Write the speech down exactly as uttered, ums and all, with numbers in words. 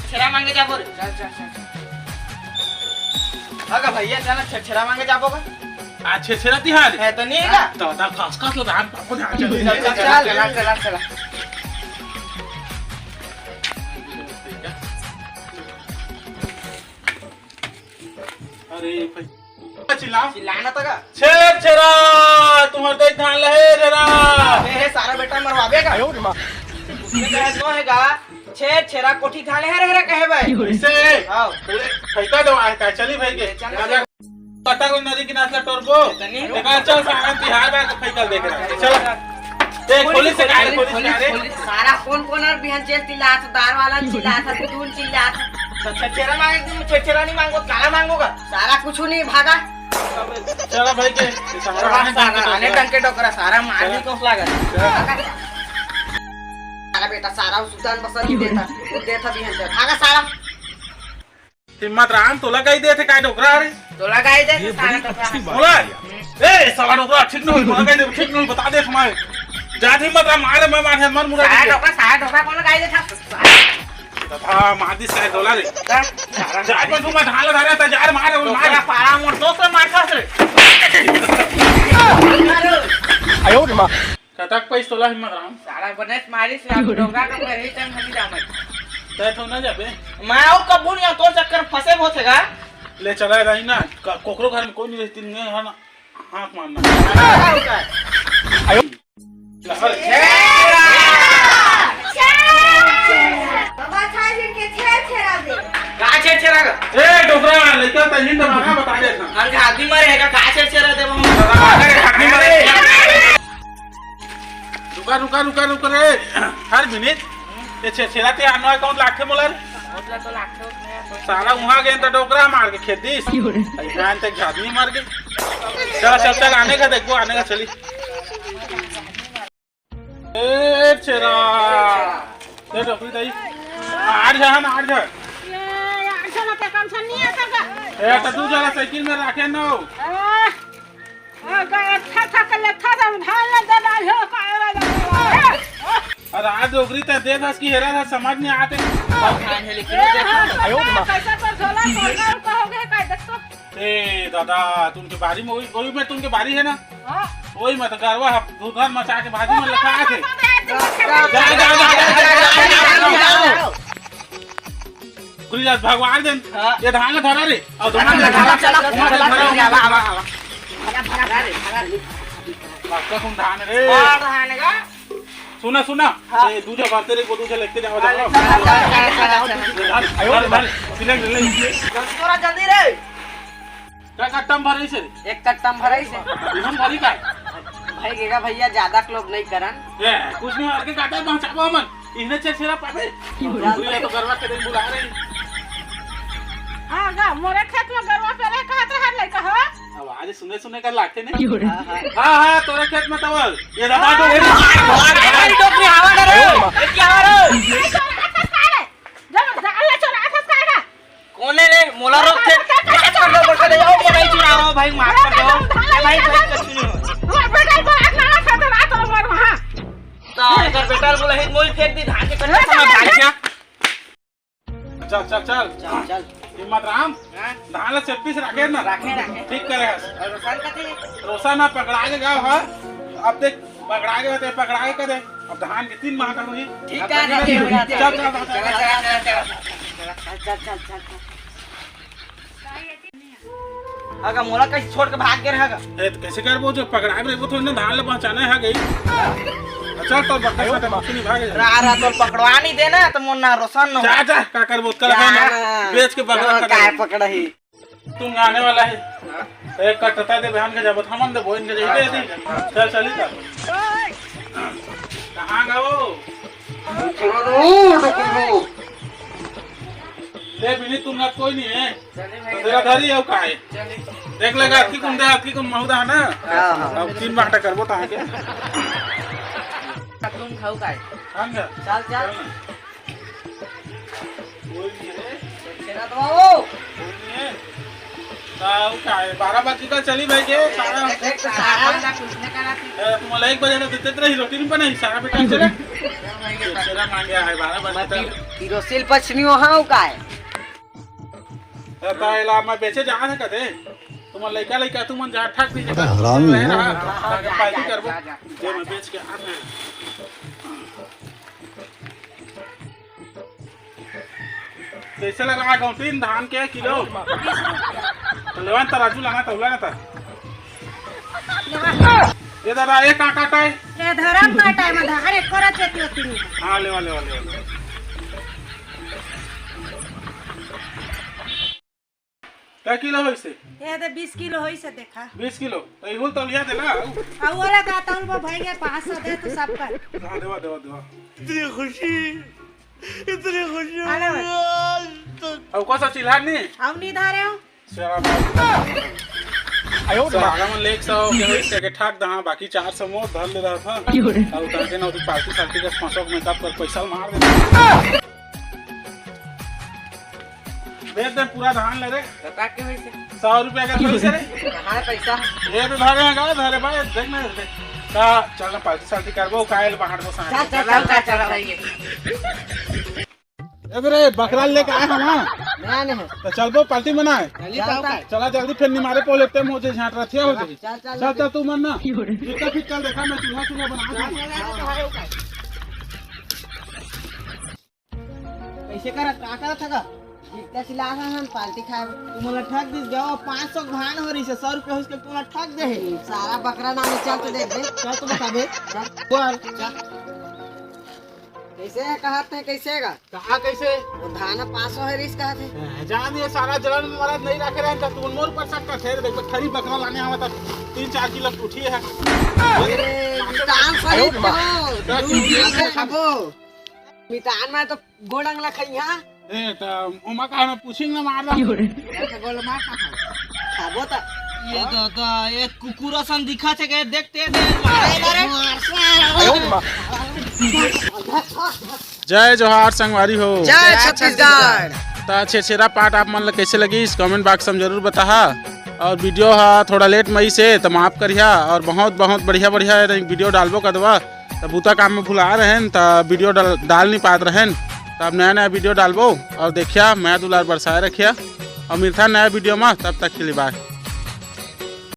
छेरछेरा मांगे जाबो रे। चल, चल, चल, चल। अगा भैया, चल ना, छेरछेरा मांगे जाबो गा। आज छेरछेरा तिहार हे। हे तो नहीं हे का? तो दा खास खास लो धान पापो धान चल। चल, चल, चल। चला, चला, चला। अरे भाई, चिल्ला। चिल्लाना तो का? छेरछेरा, तुम्हारे तो एक धान लहे रे रा। अबे हे सारा बेटा मरवाबे का? आयो रे माँ। ये कहे तो हे का? छेरछेरा कोठी धान लहे रे रा कहे भाई। इसे हाँ। फेंका दो आए का, चली भाई के। चल। राजा, पता कोई नदी किनारे से टोरबो। चल नहीं। देखा, चल सारा तिहार बा के फेंकल देख रहा। चल। ए, खोली से काहे, खोली से काहे? सारा कौन कौन और बिहान चेल चिल्लात, दार वाला चिल्लात, दून चिल्लात। तो छेरछेरा मांगे, तुम छेरछेरा नहीं मांगो, काला मांगोगा? सारा कुछ नहीं, भागा। चला भाई के, सारा सारा आने टंग के डोकरा, सारा मार भी कोस लागत। सारा बेटा, सारा सुतान बसन नहीं देता, खुद देता बिहान से। भागा सारा। हिम्मत राम, तोला कही देथे काय डोकरा रे? तोला कही देथे सारा डोकरा। बोला? ए, साला डोकरा, ठीक नहीं, तोला कही दे, ठीक नहीं, बता दे हमारे। जात हिम्मत राम, मारे, मैं मारे, मर मुरा सारा दे। डोकरा, सारा डोकरा कौन कही देथे? तथा मार दिस काय तोला रे। जा, जा, तू मैं ढाल धरे, त जा रे, मार, मार। डोकरा पारा मोर दोस्त मार खास रे। आयो रे माँ। कतक पैस तोला हिम्मत राम? सारा बनेस मारिस रे, अब डोंगा का मेरे ही टाइम हमी जामत। तय तो ना जाबे। मैं आऊ कबू नहीं, तोर चक्कर फंसे बहुत हेगा। ले चला रही ना, क-, कोकरो घर में कोई नहीं रहती, नहीं है ना, हाथ मारना। आयो। बाबा, छह दिन के छह छेरा दे। का छह छेरा का? ए, डोकरा, लइका तनी तो माना बता दे था। हम आदमी मरे है का, का छह छेरा दे, हम आदमी मरे। रुका, रुका, रुका, रुका रे। हर मिनट ये छेरछेरा ते आनो है, कौन लाखे मोला रे? साला वहाँ गए तो डोकरा मार के खेद दिस। अरे जान तक आदमी मार के। चल, चल, चल, आने का देखो, आने का चली। ए, छेरा। ए, डोकरी दाई। आठ जा, हम आठ जा। ए, यार, चलो, ते कम से नहीं आता का? ए, तो तू जरा साइकिल में रखे न हो। आ, आ, का अच्छा था, कल अच्छा था, उधार ले दे, डाल हो, का एरा दे। अरे, आज डोकरी ते दे दस की हेरा था, समझ नहीं आते। खान है, लेकिन ए, देखो। हाँ, आयो, माँ। कैसा तो झोला, झोला, कहोगे, का देख तो। ए दादा, तुमके बारी में वही, वही में तुमके बारी है ना? हाँ। वही में तो गरवा ह-, धुधर मचा के भाजी में लखा के। जा, जा, जा। गुरुदास भगवान देन, हाँ। ये धान धरा रे, और धान चला, धरा, चला, धान चला, धरा, चला, चला, आवा, आवा, आवा। भरा, भरा, भरा रे, भरा रे। बाका कौन धान रे? बड़ धान का? सुना, सुना। हाँ। ए, दूजा भरते रे, वो दूजा लेके जाओ, हाँ, जाओ। ले, चल, चल, चल, चल, चल, चल। धर, धर, धर, सिलेंडर ले। जल्दी करा, जल्दी रे। का कट्टा में भरे से? एक कट्टा में भरे से। इहन भरी का? भाई गेगा भैया, ज्यादा लोग नहीं करन। ए, कुछ नहीं, आगे काटा पहुंचाबो हमन। इहने छेरछेरा पाबे। पूरी तो गरवा के दिन बुला रही। हाँ, गा, मोरे खेत में गरवा पेरे कहत रहा लइका, हाँ? आवाज सुने सुने कर लागथे ने। हाँ, हाँ। हाँ, हाँ, तोरे खेत में तवल। ये दादा तो ए, मार, मार, मार, मार। डोकरी हवा डरे। ये क्या हवा रे? जब गाल ले चोरा था सारा। कौन है रे? मोला रोक थे। मार कर दो, मार कर दो, ओ, मोला ही चुराओ भाई, मार कर दो। ए भाई, भाई, कुछ नहीं हो। तो अगर बेटा बोला है, मोई फेंक दी धान के कट्टा में, भाग जा। चल, चल, चल। चल, चल। हिम्मत राम, हाँ? धान ला चप्पी से राखे ना? राखे, राखे। ठीक करे हस। और रोशन कते? रोशन ना पकड़ा के गया हा। अब देख, पकड़ा के होते, पकड़ा के करे। अब धान के तीन माह का हुई। ठीक अब है, तनी ठीक है, ना, ठीक है। चल, चल, चल, चल, चल। चल, चल, चल, चल। चल, चल, चल, चल, चल। अगर मोला कैसे छोड़ के भाग गए रहेगा? ए, तो कैसे करबो? जो पकड़ा के रहिबो, थोड़ी ना धान ले पहुंचाना है, गई। अच्छा, तो बक्का सा तो मौसी नहीं भागे। रा, रा, तो पकड़वा नहीं देना, तो मोर ना रोशन न हो। जा, जा, का करबो? कल जा। अपन बेच के बकरा तो खा काय लेबो। पकड़ही? तुम आने वाला है। एक कटता दे बहन के जब थामन दे बोइन के जइते दे। चल, चली का। कहाँ गो? ले बिनी, तुम ना कोई नहीं है। चले भाई। तो तेरा घर ही है, वो कहाँ है? चले। देख लेगा, अतकी कुन दे, अतकी कुन महुदा है ना? हाँ, हाँ। अब तीन बाटा करबो, तो आगे। तुम खाओ काय? हम जा। चल, चल। चल ना। कोई नहीं है। छेरा तो आओ। कोई नहीं है। का, वो का है? बारह बजे का चली भाई के, सारा देख, सारा कुछ नहीं करा थी। ए, तुम्हारा एक बजे ना देते रही, रोटी नहीं बनाई, सारा बेटा चले। चल भाई के छेरा मांगे आए, बारह बजे तक। किरोसिल पछनियो हव काय? ए, त एला मैं बेचे जात हे कदे। तुमन लइका लइका तुमन जहाँ ठग दी अबे हरामी है। रहे रहा, ताके पार्टी करबो। जे मैं बेच के आत हे। कइसे लगा गौतीन धान के किलो? त लेवा न तराजू लाना, तौला ना त। ए दादा, ए का काटा हे? ए धरम काटा हे, मैं धान एक करा चेती होती नहीं। हाँ, लेवा, लेवा, लेवा, लेवा। कै किलो होइसे? ए दे बीस किलो होइसे, देखा। बीस किलो? त इहुल तौलिया दे ना। आ, ओला का तौल बो भाई के पाँच सौ दे तो सब कर। हाँ, देवा, देवा, देवा। इतनी खुशी, इतनी खुशी आला भाई। आज तक। अब कौन सा चिल्हार नहीं? हम नहीं धारे हो। साला मन लेके सौ के होइस के ठाक दहा, बाकी चार सौ मोर धर ले रहा था। क्यों रे? और ताके ना उठी पार्टी सार्टी का पाँच सौ मेकअप कर पैसा मार दे। दे दे पूरा धान ले रे। बता के होइसे? सौ रुपया का पैसा रे। कहाँ है पैसा? ये तो धरे हैं, का धरे भाई, देख ना, देख। का, चल ना, पार्टी सार्टी करबो, कायल बाहर को सांझ। चल, चल, चल, चल, चल, चल। ए रे, बकरा लेके आए हम, हाँ। नया नहीं। तो चलबो, पार्टी मनाए। चली तो चलता है। चला जल्दी, फिर निमारे पोले टेम हो जाए, झांट रथिया हो जाए। चल, चल, चल, चल। चल, तू मन ना। इतना फिर चल, देखा, मैं चूल्हा, चूल्हा बना के। कैसे करत, का करत हगा? इतना चिल्ला रहा है, हम पार्टी खाए। तू मोला ठग दिस, जाओ, पाँच सौ धान हो रही से, सौ रुपया हो इसके, तू मोला ठग दे है। सारा बकरा नाम में चल तो देख दे। चल तो बता दे। चल। बोल। चल। कैसे है, कहत है, कैसे है का? कहा कैसे? वो धान पाँच सौ है रिस कहत है। ए, जान ये सारा जलन मरद नहीं रखे रहे, तो तू मोर पर शक कर, फेर देख, खरी बकरा लाने आवा, तब तीन चार किलो उठी है। अरे, मितान सही तो। तो तू तू भी भी खाबो। मितान में तो गोड़ अंगला खइहा। ए, त ओमा का मैं पूछिंग ना मार रहा। क्यों रे? यार, तो गोड़ मार ना खाओ। खाबो त। ये दादा, ये कुकुर असन दिखा थे के, देखते दे। अरे, अरे। मार साला। जय जोहार संगवारी हो। जय छत्तीसगढ़। त छेरछेरा पाठ आप मन ल कैसे लगी, इस कमेंट बॉक्स में जरूर बताहा। और वीडियो हा थोड़ा लेट में से त माफ करिहा, और बहुत बहुत बढ़िया बढ़िया वीडियो डालबो कदवा। त बूता काम में भुला रहेन, त वीडियो डाल, डाल नहीं पात रहेन। त अब नया नया वीडियो डालबो, और देखिया, मया दुलार बरसाए रखिया, और मिलता नया वीडियो में, तब तक के लिए बाय।